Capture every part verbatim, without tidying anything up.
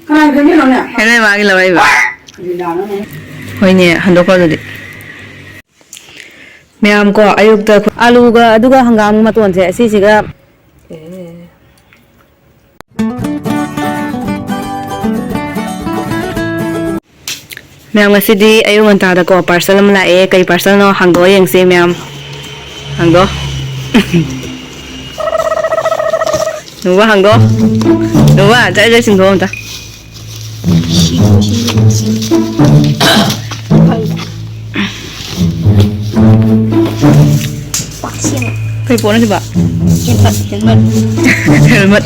ꯀꯅꯥꯒꯤ ꯐꯦꯃꯤꯂꯤꯅꯣꯅꯦ? ꯍꯦꯟꯅ ꯃꯥꯒꯤ ꯂꯧꯔꯛꯏꯕ꯫ ꯂꯤꯂꯥꯅꯅꯦ꯫ ꯍꯣꯏꯅꯦ, ꯍꯟꯗꯣꯛꯈꯣ ꯑꯗꯨꯗꯤ꯫ ꯃꯌꯥꯝ ꯀꯣ, ꯑꯌꯨꯛꯇ ꯑꯩꯈꯣꯏ ꯑꯂꯨꯒ ꯑꯗꯨꯒ ꯍꯪꯒꯥꯝ ꯃꯇꯣꯟꯁꯦ ꯑꯁꯤꯁꯤꯒ, ꯑꯦ꯫ ꯃꯌꯥꯝ, ꯉꯁꯤꯗꯤ ꯑꯌꯨꯛ ꯉꯟꯇꯥꯗꯀꯣ parcel ꯑꯃ ꯂꯥꯛꯑꯦ꯫ ꯀꯩ parcelꯅꯣ ꯍꯥꯡꯗꯣꯛꯑ ꯌꯦꯡꯁꯦ ꯃꯌꯥꯝ꯫ ꯍꯥꯡꯗꯣꯛ꯫ ꯅꯨꯕ ꯍꯥꯡꯗꯣꯛ꯫ ꯅꯨꯕ, ꯖꯔ ꯖꯔ ꯆꯤꯡꯊꯣꯛ ꯑꯝꯇ꯫ ꯀꯩ ꯄꯣꯠꯅꯣ ꯁꯤꯕꯣ? Helmet, helmet꯫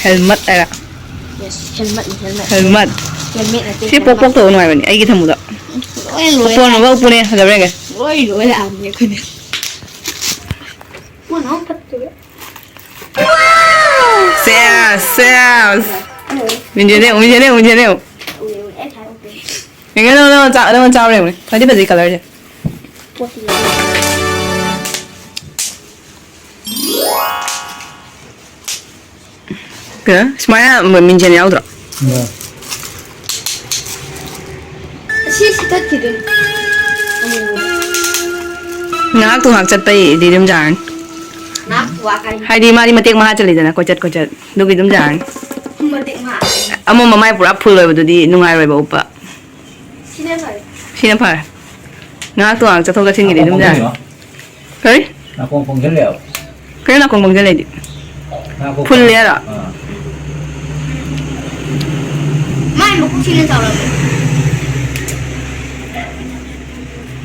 Helmet ꯍꯥꯏꯔ꯫ Yes, helmetꯅꯤ, helmet꯫ Helmet꯫ Helmet ꯅꯠꯇꯦ, ꯁꯤ ꯄꯣꯛ ꯄꯣꯛ helmet꯫ ꯇꯧꯕ ꯅꯨꯡꯉꯥꯏꯕꯅꯤ ꯑꯩꯒꯤ ꯊꯝꯃꯨꯗ꯫ ꯂꯣꯏ ꯂꯣꯏ ꯎꯄꯣꯟ ꯂꯥꯛꯑꯦ꯫ ꯎꯄꯣꯟ ꯎꯄꯣꯟ ꯐꯖꯕ꯭ꯔꯥ ꯌꯦꯡꯒꯦ꯫ ꯂꯣꯏ ꯂꯣꯏ ꯂꯥꯛꯑꯕꯅꯦ ꯑꯩꯈꯣꯏꯅ꯫ ꯎꯄꯣꯟ ꯑꯃ ꯐꯠꯇꯕ꯫ ꯁꯦꯁ, ꯁꯦꯁ꯫ ꯃꯤꯡꯁꯦꯜꯗ ꯌꯦꯡꯉꯨ, ꯃꯤꯡꯁꯦꯜꯗ ꯌꯦꯡꯉꯨ, ꯃꯤꯡꯁꯦꯜꯗ ꯌꯦꯡꯉꯨ꯫ ꯎꯏ, ꯎꯏ, ꯑꯩ ꯉꯁꯥꯏ ꯎꯞꯄꯦ꯫ ꯌꯦꯡꯉꯦ, ꯅꯪ, ꯅꯪ ꯆꯥ-, ꯅꯪ ꯆꯥꯕ꯭ꯔꯥ ꯌꯦꯡꯉꯨꯅꯦ꯫ ꯐꯗꯤ ꯐꯖꯩ colourꯁꯦ꯫ ꯄꯣꯠꯇꯤ ꯂꯩ꯫ ꯀꯩꯅꯣ? ꯁꯨꯃꯥꯏꯅ ꯃꯤꯡꯁꯦꯜ ꯌꯥꯎꯗ꯭ꯔꯣ? ꯌꯥꯎ꯫ ꯑꯁꯤ ꯁꯤ ꯇꯠꯈꯤꯗꯣꯏꯅꯤ꯫ ꯉꯥꯏꯍꯥꯛ ꯇꯨ ꯉꯥꯏꯍꯥꯛ ꯆꯠꯄꯩꯗꯤ ꯑꯗꯨꯝ ꯌꯥꯔꯅꯤ꯫ ꯉꯥꯏꯍꯥꯛ ꯇꯨ ꯉꯥꯏꯍꯥꯛ ꯍꯥꯏꯗꯤ? ꯍꯥꯏꯗꯤ ꯃꯥꯗꯤ ꯃꯇꯦꯛ ꯃꯍꯥ ꯆꯠꯂꯤꯗꯅ, ꯀꯣꯏꯆꯠ ꯀꯣꯏꯆꯠ꯫ ꯑꯗꯨꯒꯤ ꯑꯗꯨꯝ ꯌꯥꯔꯅꯤ꯫ ꯃꯇꯦꯛ ꯃꯍꯥ꯫ ꯑꯃ ꯃꯃꯥꯏ ꯄꯨꯔꯥ full ꯑꯣꯏꯕꯗꯨꯗꯤ ꯅꯨꯡꯉꯥꯏꯔꯣꯏꯕ ꯎꯞꯄ꯫ ꯁꯤꯅ ꯐꯔꯦ꯫ ꯁꯤꯅ ꯐꯔꯦ꯫ ꯉꯥꯏꯍꯥꯛ ꯇꯣꯉꯥꯟ ꯆꯠꯊꯣꯛ ꯆꯠꯁꯤꯟꯒꯤꯗꯤ ꯑꯗꯨꯝ ꯌꯥꯔꯦ꯫ ꯅꯥꯀꯣꯡ ꯄꯪꯁꯤꯜꯂꯤꯔꯣ? ꯀꯔꯤ? ꯅꯥꯀꯣꯡ ꯄꯪꯁꯤꯜꯂꯦꯕ꯫ ꯀꯔꯤ ꯅꯥꯀꯣꯡ ꯄꯪꯁꯤꯜꯂꯦꯗꯤ? ꯅꯥꯀꯣꯡ ꯐꯨꯜꯂꯦ ꯍꯥꯏꯔꯣ? ꯑꯥ꯫ ꯃꯥꯏ ꯃꯀꯣꯛꯁꯤꯅ ꯆꯥꯎꯔꯝꯃꯦ꯫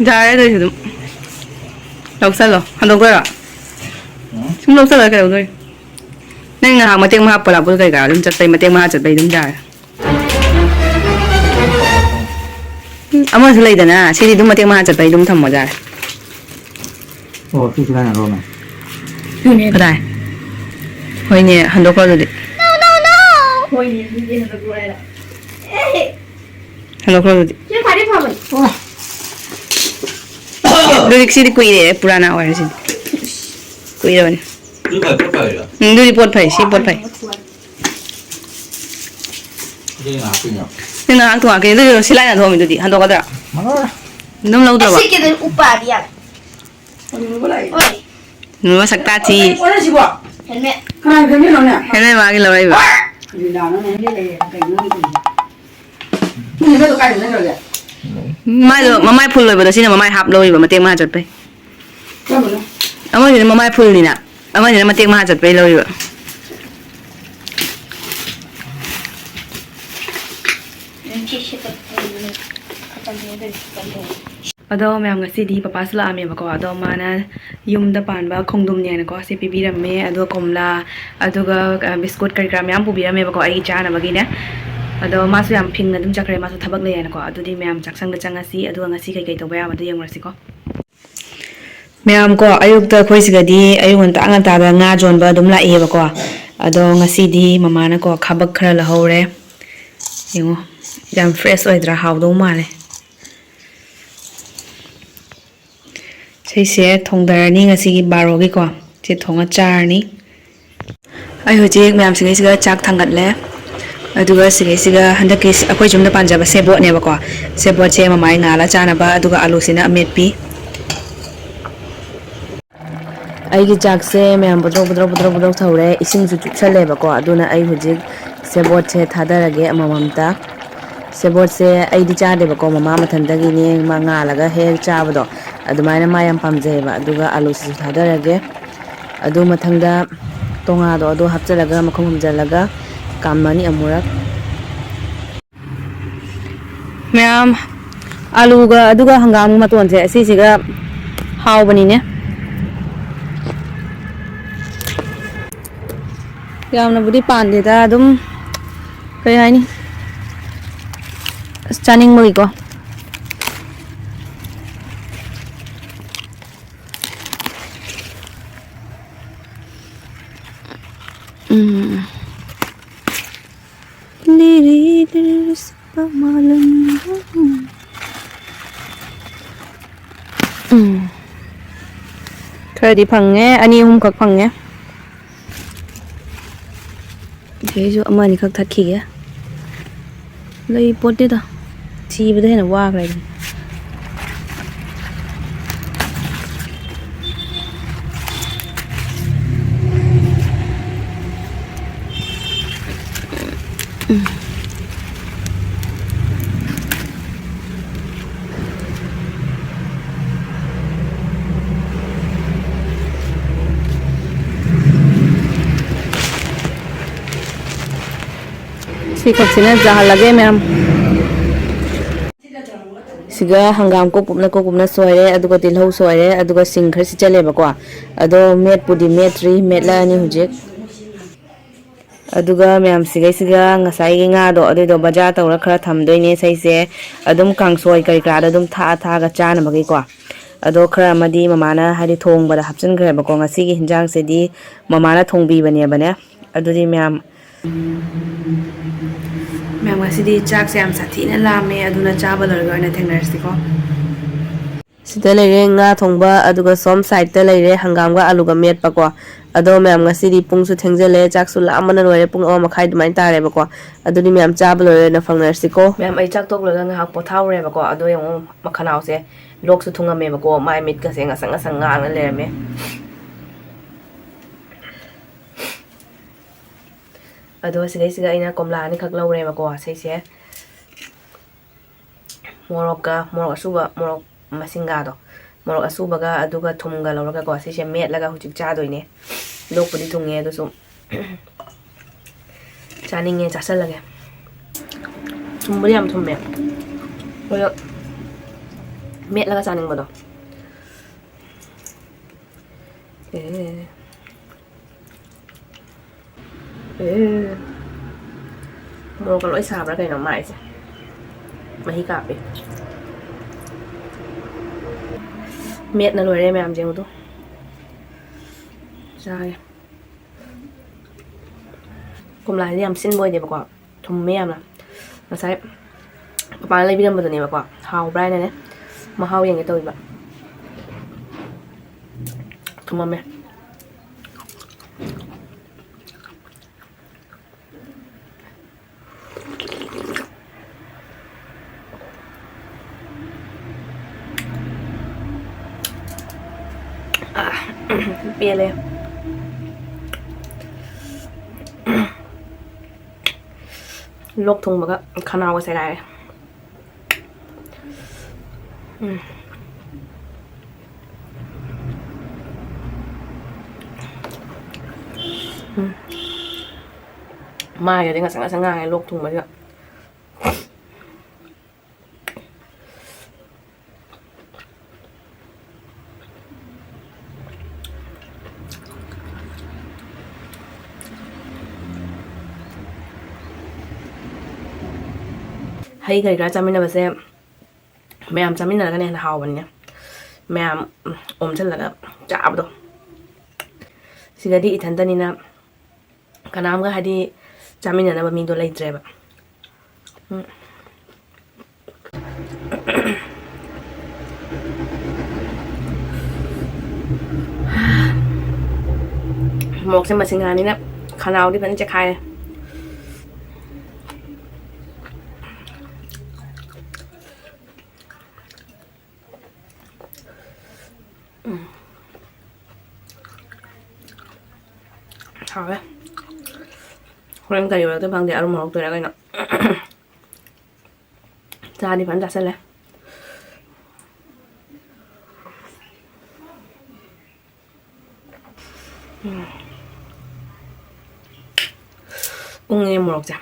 ꯌꯥꯔꯦ ꯑꯗꯨꯏꯁꯨ ꯑꯗꯨꯝ꯫ ꯂꯧꯁꯜꯂꯣ꯫ ꯍꯟꯗꯣꯛꯇꯣꯏꯔꯣ? ꯎꯝ꯫ ꯁꯨꯝ ꯂꯧꯁꯜꯂꯒ ꯀꯩꯗꯧꯗꯣꯏ? ꯅꯪ ꯉꯥꯏꯍꯥꯛ ꯃꯇꯦꯛ ꯃꯍꯥ ꯄꯣꯂꯥꯛꯄꯗ ꯀꯩꯀꯥ ꯑꯗꯨꯝ ꯆꯠꯄꯩ ꯃꯇꯦꯛ ꯃꯍꯥ ꯆꯠꯄꯩ ꯑꯗꯨꯝ ꯌꯥꯔꯦ꯫ ꯎꯝ, ꯑꯃꯁꯨ ꯂꯩꯗꯅ, ꯁꯤꯗꯤ ꯑꯗꯨꯝ ꯃꯇꯦꯛ ꯃꯍꯥ ꯆꯠꯄꯩ ꯑꯗꯨꯝ ꯊꯝꯃꯣ ꯌꯥꯔꯦ꯫ ꯑꯣ, ꯁꯤꯁꯨ ꯀꯥꯏꯅ ꯂꯧꯔꯝꯃꯦ꯫ ꯀꯗꯥꯏ? ꯍꯣꯏꯅꯦ, ꯍꯟꯗꯣꯛꯈ꯭ꯔꯣ ꯑꯗꯨꯗꯤ꯫ ꯍꯣꯏꯅꯦ, ꯑꯗꯨꯗꯤ ꯍꯟꯗꯣꯛꯈ꯭ꯔꯣ ꯍꯥꯏꯔ꯫ ꯍꯟꯗꯣꯛꯈ꯭ꯔꯣ ꯑꯗꯨꯗꯤ꯫ ꯁꯤ ꯈ꯭ꯋꯥꯏꯗꯩ ꯐꯕꯅꯤ꯫ ꯑꯣ꯫ ꯑꯗꯨꯗꯤ ꯁꯤꯗꯤ ꯀꯨꯏꯔꯦ, ꯄꯨꯔꯥꯅꯥ ꯑꯣꯏꯔꯦ ꯁꯤꯗꯤ꯫ ꯀꯨꯏꯔꯕꯅꯤ꯫ ꯑꯗꯨ ꯐꯩ, ꯄꯣꯠ ꯐꯩꯔꯥ? ꯎꯝ, ꯑꯗꯨꯗꯤ ꯄꯣꯠ ꯐꯩ, ꯁꯤ ꯄꯣꯠ ꯐꯩ꯫ ꯑꯗꯨꯗꯤ ꯉꯥꯏꯍꯥꯛ ꯀꯨꯏꯅ꯫ ꯅꯪ ꯉꯥꯏꯍꯥꯛ ꯇꯣꯡꯉꯥꯛꯀꯦ, ꯑꯗꯨꯗꯤ ꯁꯤ ꯂꯥꯏꯅ ꯊꯣꯡꯉꯤꯗꯨꯗꯤ ꯍꯟꯗꯣꯛꯀꯗ꯭ꯔꯥ? ꯃꯉꯥ꯫ ꯑꯗꯨꯝ ꯂꯧꯗ꯭ꯔꯕ? ꯁꯤ ꯀꯩꯗꯧ ꯎꯞꯄꯛꯑꯗꯤ ꯌꯥꯔꯦ꯫ ꯍꯣꯏ꯫ ꯅꯨꯃꯤꯠ ꯃꯁꯛ ꯇꯥ ꯊꯤ꯫ ꯑꯣꯏꯔꯦ ꯁꯤꯕꯣ? ꯍꯦꯜꯃꯦꯠ꯫ ꯀꯅꯥꯒꯤ ꯍꯦꯜꯃꯦꯠꯅꯣꯅꯦ? ꯍꯦꯜꯃꯦꯠ ꯃꯥꯒꯤ ꯂꯧꯔꯛꯏꯕ꯫ ꯂꯤꯂꯥꯅ ꯍꯦꯜꯃꯦꯠ ꯂꯩꯌꯦ꯫ ꯀꯩꯅꯣ ꯅꯪ ꯇꯧꯔꯤꯁꯦ? ꯅꯪ ꯍꯦꯜꯃꯦꯠꯇꯣ ꯀꯥꯏꯗ ꯅꯪ ꯂꯧꯔꯒꯦ? ꯃꯥꯏꯗꯣ ꯃꯃꯥꯏ ꯐꯨꯜ ꯑꯣꯏꯕꯗꯣ ꯁꯤꯅ ꯃꯃꯥꯏ ꯍꯥꯞ ꯂꯧꯔꯤꯕ ꯃꯇꯦꯛ ꯃꯥ ꯆꯠꯄꯩ꯫ ꯀꯔꯝꯕꯅꯣ? ꯑꯃꯁꯤꯅ ꯃꯃꯥꯏ ꯐꯨꯜꯅꯤꯅ, ꯑꯃꯁꯤꯅ ꯃꯇꯦꯛ ꯃꯥ ꯆꯠꯄꯩ ꯂꯧꯔꯤꯕ꯫ ꯑꯗꯣ ꯃꯌꯥꯝ, ꯉꯁꯤꯗꯤ ꯄꯄꯥꯁꯨ ꯂꯥꯛꯑꯝꯃꯦꯕꯀꯣ꯫ ꯑꯗꯣ ꯃꯥꯅ ꯌꯨꯝꯗ ꯄꯥꯟꯕ ꯈꯣꯡꯗ꯭ꯔꯨꯝꯅꯦꯅꯀꯣ ꯁꯤ ꯄꯤꯕꯤꯔꯝꯃꯦ, ꯑꯗꯨꯒ ꯀꯣꯝꯂꯥ, ꯑꯗꯨꯒ, ꯑ, ꯕꯤꯁꯀꯨꯠ ꯀꯔꯤ ꯀꯔꯥ ꯃꯌꯥꯝ ꯄꯨꯕꯤꯔꯝꯃꯦꯕꯀꯣ ꯑꯩꯒꯤ ꯆꯥꯅꯕꯒꯤꯅꯦ꯫ ꯑꯗꯣ ꯃꯥꯁꯨ ꯌꯥꯝ ꯐꯤꯡꯅ ꯑꯗꯨꯝ ꯆꯠꯈ꯭ꯔꯦ, ꯃꯥꯁꯨ ꯊꯕꯛ ꯂꯩꯌꯦꯅꯀꯣ꯫ ꯑꯗꯨꯗꯤ ꯃꯌꯥꯝ ꯆꯥꯛꯁꯪꯗ ꯆꯪꯉꯁꯤ, ꯑꯗꯨꯒ ꯉꯁꯤ ꯀꯩꯀꯩ ꯇꯧꯕ ꯌꯥꯕꯗꯣ ꯌꯦꯡꯉꯨꯔꯁꯤꯀꯣ꯫ ꯃꯌꯥꯝ ꯀꯣ, ꯑꯌꯨꯛꯇ ꯑꯩꯈꯣꯏ ꯁꯤꯗꯗꯤ ꯑꯌꯨꯛ ꯉꯟꯇꯥ ꯉꯟꯇꯥꯗ ꯉꯥ ꯌꯣꯟꯕ ꯑꯗꯨꯝ ꯂꯥꯛꯑꯦꯕꯀꯣ꯫ ꯑꯗꯣ ꯉꯁꯤꯗꯤ ꯃꯃꯥꯅꯀꯣ ꯈꯥꯕꯛ ꯈꯔ ꯂꯧꯍꯧꯔꯦ꯫ ꯌꯦꯡꯉꯣ, ꯌꯥꯝ ꯐ꯭ꯔꯦꯁ ꯑꯣꯏꯗ꯭ꯔꯥ? ꯍꯥꯎꯗꯧ ꯃꯥꯜꯂꯦ꯫ ꯁꯤꯁꯦ ꯊꯣꯡꯗꯔꯅꯤ ꯉꯁꯤꯒꯤ ꯕꯥꯔꯣꯒꯤꯀꯣ꯫ ꯁꯤ ꯊꯣꯡꯉ ꯆꯥꯔꯅꯤ꯫ ꯑꯩ ꯍꯧꯖꯤꯛ ꯃꯌꯥꯝꯁꯤꯡꯁꯤꯒ ꯆꯥꯛ ꯊꯥꯡꯒꯠꯂꯦ꯫ ꯑꯗꯨꯒ ꯁꯤꯒꯩꯁꯤꯒ ꯍꯟꯗꯛꯀꯤ ꯑꯩꯈꯣꯏ ꯌꯨꯝꯗ ꯄꯥꯟꯖꯕ ꯁꯦꯕꯣꯠꯅꯦꯕꯀꯣ꯫ ꯁꯦꯕꯣꯠꯁꯦ ꯃꯃꯥꯏ ꯉꯥꯜꯂ ꯆꯥꯅꯕ, ꯑꯗꯨꯒ ꯑꯂꯨꯁꯤꯅ ꯑꯃꯦꯠꯄꯤ꯫ ꯑꯩꯒꯤ ꯆꯥꯛꯁꯦ ꯃꯌꯥꯝ ꯕꯨꯗ꯭ꯔꯧ ꯕꯨꯗ꯭ꯔꯧ ꯕꯨꯗ꯭ꯔꯧ ꯕꯨꯗ꯭ꯔꯧ ꯁꯧꯔꯦ, ꯏꯁꯤꯡꯁꯨ ꯆꯨꯞꯁꯜꯂꯦꯕꯀꯣ꯫ ꯑꯗꯨꯅ ꯑꯩ ꯍꯧꯖꯤꯛ ꯁꯦꯕꯣꯠꯁꯦ ꯊꯥꯗꯔꯒꯦ ꯑꯃꯃꯝꯇ꯫ ꯁꯦꯕꯣꯠꯁꯦ ꯑꯩꯗꯤ ꯆꯥꯗꯦꯕꯀꯣ, ꯃꯃꯥ ꯃꯊꯟꯇꯒꯤꯅꯦ, ꯃꯥ ꯉꯥꯜꯂꯒ ꯍꯦꯛ ꯍꯦꯛ ꯆꯥꯕꯗꯣ, ꯑꯗꯨꯃꯥꯏꯅ ꯃꯥ ꯌꯥꯝ ꯄꯥꯝꯖꯩꯌꯦꯕ꯫ ꯑꯗꯨꯒ ꯑꯂꯨꯁꯤꯁꯨ ꯊꯥꯗꯔꯒꯦ꯫ ꯑꯗꯨ ꯃꯊꯪꯗ ꯇꯣꯉꯥꯗꯣ ꯑꯗꯨ ꯍꯥꯞꯆꯤꯜꯂꯒ ꯃꯈꯨꯝ ꯈꯨꯝꯖꯤꯜꯂꯒ ꯀꯥꯝꯃꯅꯤ ꯑꯃꯨꯔꯛ꯫ ꯃꯌꯥꯝ, ꯑꯂꯨꯒ ꯑꯗꯨꯒ ꯍꯪꯒꯥꯝ ꯃꯇꯣꯟꯁꯦ ꯑꯁꯤꯁꯤꯒ ꯍꯥꯎꯕꯅꯤꯅꯦ꯫ ꯌꯥꯝꯅꯕꯨꯗꯤ ꯄꯥꯟꯗꯦꯗ, ꯑꯗꯨꯝ ꯀꯩ ꯍꯥꯏꯅꯤ, ꯑꯁ, ꯆꯥꯅꯤꯡꯕꯒꯤꯀꯣ꯫ ꯎꯝ꯫ ꯂꯤꯔꯤ ꯂꯤꯔꯤ ꯁꯛꯄ ꯃꯥꯂꯪ꯫ ꯎꯝ꯫ ꯈꯔꯗꯤ ꯐꯪꯉꯦ, ꯑꯅꯤ ꯑꯍꯨꯝꯈꯛ ꯐꯪꯉꯦ꯫ ꯁꯤꯗꯩꯁꯨ ꯑꯃ ꯑꯅꯤꯈꯛ ꯊꯛꯈꯤꯒꯦ꯫ ꯂꯩ ꯄꯣꯠꯇꯦꯗ, ꯊꯤꯕꯗ ꯍꯦꯟꯅ ꯋꯥꯈ꯭ꯔꯦ ꯑꯩꯗꯤ꯫ ꯁꯤ ꯈꯛꯁꯤꯅ ꯆꯥꯍꯜꯂꯒꯦ ꯃꯌꯥꯝ꯫ ꯁꯤꯒ ꯍꯪꯒꯥꯝ ꯀꯣꯛ ꯀꯨꯞꯅ ꯀꯣꯛ ꯀꯨꯞꯅ ꯁꯣꯏꯔꯦ, ꯑꯗꯨꯒ ꯇꯤꯜꯍꯧ ꯁꯣꯏꯔꯦ, ꯑꯗꯨꯒ ꯁꯤꯡ ꯈꯔ ꯁꯤꯠꯆꯜꯂꯦꯕꯀꯣ꯫ ꯑꯗꯣ ꯃꯦꯠꯄꯨꯗꯤ ꯃꯦꯠꯇ꯭ꯔꯤ, ꯃꯦꯠꯂꯛꯑꯅꯤ ꯍꯧꯖꯤꯛ꯫ ꯑꯗꯨꯒ ꯃꯌꯥꯝ ꯁꯤꯒꯩꯁꯤꯒ ꯉꯁꯥꯏꯒꯤ ꯉꯥꯗꯣ ꯑꯗꯨꯏꯗꯣ ꯕꯖꯥꯔ ꯇꯧꯔ ꯈꯔ ꯊꯝꯗꯣꯏꯅꯦ꯫ ꯁꯩꯁꯦ ꯑꯗꯨꯝ ꯀꯥꯡꯁꯣꯏ ꯀꯔꯤ ꯀꯔꯥꯗ ꯑꯗꯨꯝ ꯊꯥꯛꯑ ꯊꯥꯛꯑꯒ ꯆꯥꯅꯕꯒꯤꯀꯣ꯫ ꯑꯗꯣ ꯈꯔ ꯑꯃꯗꯤ ꯃꯃꯥꯅ ꯍꯥꯏꯗꯤ ꯊꯣꯡꯕꯗ ꯍꯥꯞꯆꯤꯟꯈ꯭ꯔꯦꯕꯀꯣ꯫ ꯉꯁꯤꯒꯤ ꯍꯤꯟꯖꯥꯡꯁꯤꯗꯤ ꯃꯃꯥꯅ ꯊꯣꯡꯕꯤꯕꯅꯦꯕꯅꯦ꯫ ꯑꯗꯨꯗꯤ ꯃꯌꯥꯝ, ꯃꯌꯥꯝ ꯉꯁꯤꯗꯤ ꯆꯥꯛꯁꯦ ꯌꯥꯝ ꯁꯥꯊꯤꯅ ꯂꯥꯝꯃꯦ, ꯑꯗꯨꯅ ꯆꯥꯕ ꯂꯣꯏꯔꯒ ꯑꯣꯏꯅ ꯊꯦꯡꯅꯔꯁꯤꯀꯣ꯫ ꯁꯤꯗ ꯂꯩꯔꯦ ꯉꯥ ꯊꯣꯡꯕ, ꯑꯗꯨꯒ ꯁꯣꯝ ꯁꯥꯏꯗꯠꯇ ꯂꯩꯔꯦ ꯍꯪꯒꯥꯝꯒ ꯑꯂꯨꯒ ꯃꯦꯠꯄꯀꯣ꯫ ꯑꯗꯣ ꯃꯌꯥꯝ ꯉꯁꯤꯗꯤ ꯄꯨꯡꯁꯨ ꯊꯦꯡꯖꯜꯂꯦ, ꯆꯥꯛꯁꯨ ꯂꯥꯝꯕꯅ ꯂꯣꯏꯔꯦ, ꯄꯨꯡ ꯑꯃ ꯃꯈꯥꯏ ꯑꯗꯨꯃꯥꯏꯅ ꯇꯥꯔꯦꯕꯀꯣ꯫ ꯑꯗꯨꯗꯤ ꯃꯌꯥꯝ ꯆꯥꯕ ꯂꯣꯏꯔꯦꯅ ꯐꯪꯅꯔꯁꯤꯀꯣ꯫ ꯃꯌꯥꯝ ꯑꯩ ꯆꯥꯛ ꯇꯣꯛꯂꯒ ꯉꯥꯏꯍꯥꯛ ꯄꯣꯊꯥꯍꯧꯔꯦꯕꯀꯣ꯫ ꯑꯗꯣ ꯌꯦꯡꯉꯨ ꯃꯈꯅꯥꯎꯁꯦ ꯂꯣꯛꯁꯨ ꯊꯨꯡꯉꯝꯃꯦꯕꯀꯣ, ꯃꯥꯏ ꯃꯤꯠꯀꯁꯦ ꯉꯁꯪ ꯉꯁꯪ ꯉꯥꯡꯅ ꯂꯩꯔꯝꯃꯦ꯫ ꯑꯗꯣ ꯁꯤꯗꯩꯁꯤꯗ ꯑꯩꯅ ꯀꯣꯝꯂꯥ ꯑꯅꯤꯈꯛ ꯂꯧꯔꯦꯕꯀꯣ꯫ ꯁꯤꯁꯦ ꯃꯣꯔꯣꯛꯀ, ꯃꯣꯔꯣꯛ ꯑꯁꯨꯕ, ꯃꯣꯔꯣꯛ ꯃꯁꯤꯡꯒꯥꯗꯣ, ꯃꯣꯔꯣꯛ ꯑꯁꯨꯕꯒ ꯑꯗꯨꯒ ꯊꯨꯝꯒ ꯂꯧꯔꯒꯀꯣ, ꯁꯤꯁꯦ ꯃꯦꯠꯂꯒ ꯍꯧꯖꯤꯛ ꯆꯥꯗꯣꯏꯅꯦ꯫ ꯂꯣꯛꯄꯨꯗꯤ ꯊꯨꯡꯉꯦ ꯑꯗꯨꯁꯨ ꯆꯥꯅꯤꯡꯉꯦ, ꯆꯥꯁꯜꯂꯒꯦ꯫ ꯊꯨꯝꯕꯨꯗꯤ ꯌꯥꯝ ꯊꯨꯝꯃꯦ, ꯑꯗꯣ ꯃꯦꯠꯂꯒ ꯆꯥꯅꯤꯡꯕꯗꯣ꯫ ꯑꯦ꯫ ꯑꯦ꯫ ꯃꯣꯔꯣꯛꯀ ꯂꯣꯏ ꯁꯥꯕ꯭ꯔꯥ ꯀꯩꯅꯣ ꯃꯥꯏꯁꯦ꯫ ꯃꯍꯤ ꯀꯥꯞꯄꯦ꯫ ꯃꯦꯠꯅ ꯂꯣꯏꯔꯦ ꯃꯌꯥꯝꯁꯦ, ꯌꯦꯡꯉꯨꯗꯣ꯫ ꯆꯥꯔꯦ꯫ ꯀꯣꯝꯂꯥꯁꯦ ꯌꯥꯝ ꯁꯤꯟꯕ ꯑꯣꯏꯗꯦꯕꯀꯣ꯫ ꯊꯨꯝꯃꯦ ꯌꯥꯝꯅ꯫ ꯉꯁꯥꯏ ꯄꯄꯥꯅ ꯂꯩꯕꯤꯔꯝꯕꯗꯨꯅꯦꯕꯀꯣ꯫ ꯍꯥꯎꯕ꯭ꯔꯥ ꯍꯥꯏꯅꯅꯦ ꯃꯍꯥꯎ ꯌꯦꯡꯒꯦ ꯇꯧꯔꯤꯕ꯫ ꯊꯨꯝꯃꯝꯃꯦ꯫ ꯄꯦꯜꯂꯦ꯫ ꯂꯣꯛ ꯊꯨꯡꯕꯒ ꯈꯅꯥꯎꯒ ꯁꯦꯒꯥꯏꯔꯦ꯫ ꯎꯝ꯫ ꯎꯝ꯫ ꯃꯥꯏꯒꯗꯤ ꯉꯁꯪ ꯉꯁꯪ ꯉꯥꯡꯉꯦ ꯂꯣꯛ ꯊꯨꯡꯕꯁꯤꯗ꯫ ꯍꯩ ꯀꯔꯤ ꯀꯔꯥ ꯆꯥꯃꯤꯟꯅꯕꯁꯦ ꯃꯌꯥꯝ ꯆꯥꯃꯤꯟꯅꯔꯒꯅ ꯍꯦꯟꯅ ꯍꯥꯎꯕꯅꯤꯅꯦ꯫ ꯃꯌꯥꯝ, ꯎꯝ, ꯑꯣꯝꯁꯤꯜꯂꯒ ꯆꯥꯕꯗꯣ꯫ ꯁꯤꯗꯗꯤ ꯏꯊꯟꯇꯅꯤꯅ ꯀꯅꯥꯝꯒ ꯍꯥꯏꯗꯤ ꯆꯥꯃꯤꯟꯅꯅꯕ ꯃꯤꯗꯣ ꯂꯩꯇ꯭ꯔꯦꯕ꯫ ꯎꯝ꯫ ꯃꯣꯔꯣꯛꯁꯦ ꯃꯁꯤꯡ ꯉꯥꯅꯤꯅ ꯈꯅꯥꯎꯗꯤ ꯐꯖꯅ ꯆꯦꯈꯥꯏꯔꯦ꯫ ꯎꯝ꯫ ꯍꯥꯎꯋꯦ꯫ ꯍꯣꯔꯦꯟ ꯀꯔꯤ ꯑꯣꯏꯔꯛꯇꯣꯏ ꯈꯪꯗꯦ, ꯑꯔꯨꯝ ꯍꯧꯔꯛꯇꯣꯏꯔꯥ ꯀꯩꯅꯣ꯫ ꯆꯥꯗꯤ ꯐꯖꯅ ꯆꯥꯁꯤꯜꯂꯦ꯫ ꯎꯝ꯫ ꯎꯪꯉꯦ ꯃꯣꯔꯣꯛꯁꯦ꯫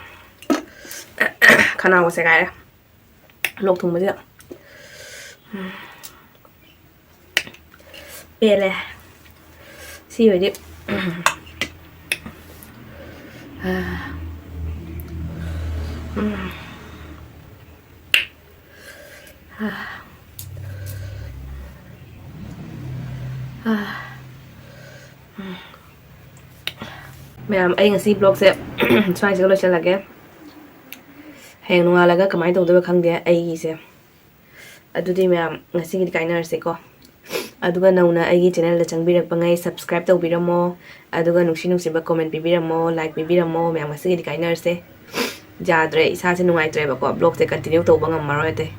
ꯈꯅꯥꯎꯒ ꯁꯦꯒꯥꯏꯔꯦ꯫ ꯂꯣꯛ ꯊꯨꯡꯕꯁꯤꯗ꯫ ꯎꯝ꯫ ꯄꯦꯜꯂꯦ꯫ ꯁꯤ ꯑꯣꯏꯗꯤ꯫ ꯎꯝ꯫ ꯃꯌꯥꯝ, ꯑꯩ ꯉꯁꯤ vlogꯁꯦ ꯁ꯭ꯋꯥꯏꯁꯤꯒ ꯂꯣꯏꯁꯤꯜꯂꯒꯦ꯫ ꯍꯌꯦꯡ ꯅꯣꯡꯉꯥꯜꯂꯒ ꯀꯃꯥꯏꯅ ꯇꯧꯗꯣꯏꯕ ꯈꯪꯗꯦ ꯑꯩꯒꯤꯁꯦ꯫ ꯑꯗꯨꯗꯤ ꯃꯌꯥꯝ, ꯉꯁꯤꯒꯤꯗꯤ ꯀꯥꯏꯅꯔꯁꯦꯀꯣ꯫ ꯑꯗꯨꯒ ꯅꯧꯅ ꯑꯩꯒꯤ channelꯗ ꯆꯪꯕꯤꯔꯛꯄꯉꯩ subscribe ꯇꯧꯕꯤꯔꯝꯃꯣ꯫ ꯑꯗꯨꯒ ꯅꯨꯡꯁꯤ ꯅꯨꯡꯁꯤꯕ comment ꯄꯤꯕꯤꯔꯝꯃꯣ, like ꯄꯤꯕꯤꯔꯝꯃꯣ꯫ ꯃꯌꯥꯝ, ꯉꯁꯤꯒꯤꯗꯤ ꯀꯥꯏꯅꯔꯁꯦ꯫ ꯌꯥꯗ꯭ꯔꯦ, ꯏꯁꯥꯁꯦ ꯅꯨꯡꯉꯥꯏꯇ꯭ꯔꯦꯕꯀꯣ, vlogꯁꯦ continue ꯇꯧꯕ ꯉꯝꯃꯔꯣꯏ ꯑꯇꯩ꯫